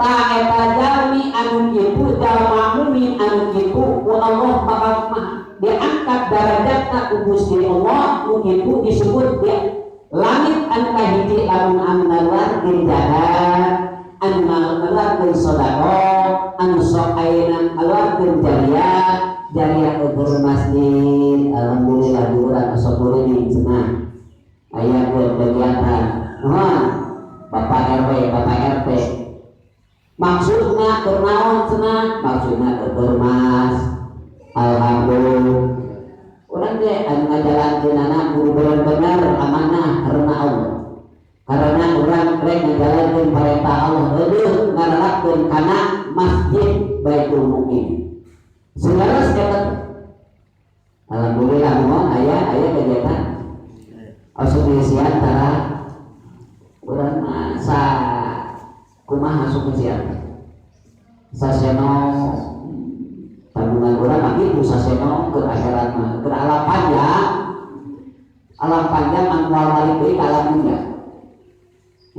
Ta eta jalmi anu kitu, jalma mukmin anu kitu ku Allah bakal mah diangkat darajatna ku Gusti Allah. Nu kitu disebut di langit anu kahiji lamun anu ngaluarkeun zakat, anu ngaluarkeun sedekah, anu sok ayeuna ngaluarkeun jariah, jariah keur masjid. Alhamdulillah di urang sok ini cenah aya kegiatan. Nuhun Bapak RW, Bapak RT. Maksudna keur naon cenah? Maksudna keur mas. Alhamdulillah. Urang ge anu ngajalankeunana kudu bener-bener amanah karena Allah. Karena urang rek ngajalankeun perintah Allah, heueuh ngarelapkeun kana Masjid Baitul Muqim. Selaras eta. Alhamdulillah mohon aya aya kegiatan. Asup diisian tara urang mah sa kumaha asup ngisian. Saseno tabungan urang mah kitu, saseno ke akhirat mah, ke alam panjang. Alam panjang anu moal balik deui ka alam dunya.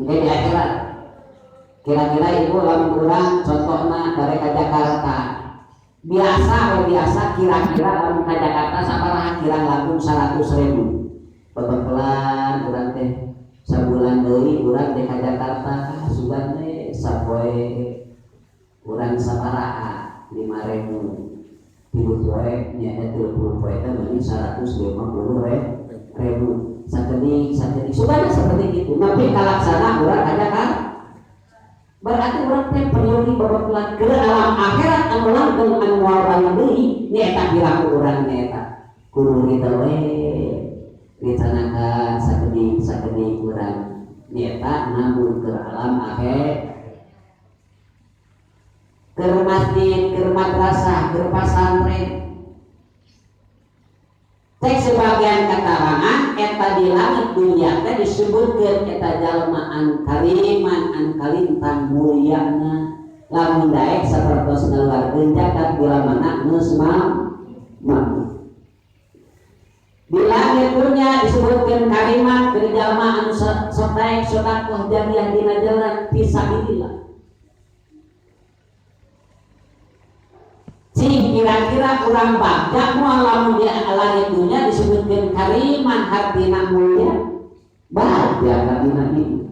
Engke di akhirat. Kira-kira ibu lamun urang contohna dari ka Jakarta. Biasa we biasa, kira-kira lamun ka Jakarta sabaraha kirang langkung 100 ribu. Pelan urang teh sabulan deui urang teh ka Jakarta, sugan teh sapoe urang sabaraha, 5.000 tilu poe nya, 30 poe teh meuni 150 ribu. Sakedik sakedik sugan seperti itu tapi kalaksana urang ka Jakarta, berarti urang teh periode babatulan ke alam akhirat anu langgeng anu moal balik deui nyaeta piraku urang nyaeta kudu kita we rencanakan sakedik sakedik urang nyaeta nabung ke alam akhir, ke masjid, ke madrasah, ke pasantren. Cek sebagian keterangan eta di langit dunia teh disebutkeun eta jalma an kariman, an kalintang mulyana lamun daek sapertos ngaluarkeun zakat bila mana geus mampu. Di langit dunia disebutkan kalimat dari jalma anu sok daek sedekah jariah dina jalan fisabilillah. Cing kira-kira urang bagja moal lamun di langit dunia disebutkan kariman, hartina mulia? Bagja kadina ieu.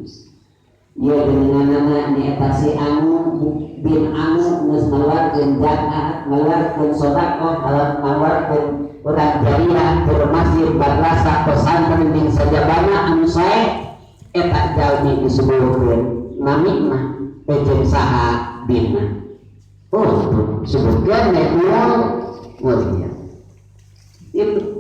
Ieu geuninganana nyaeta si anu bin anu geus ngaluarkeun zakat, ngaluarkeun sedekah, ngaluarkeun urang jariah ke masjid, madrasah, pesantren jeung sajabana anu sae, eta jalmi disebutkeun namina jeung saha binna. Oh, sebutkan mulia itu.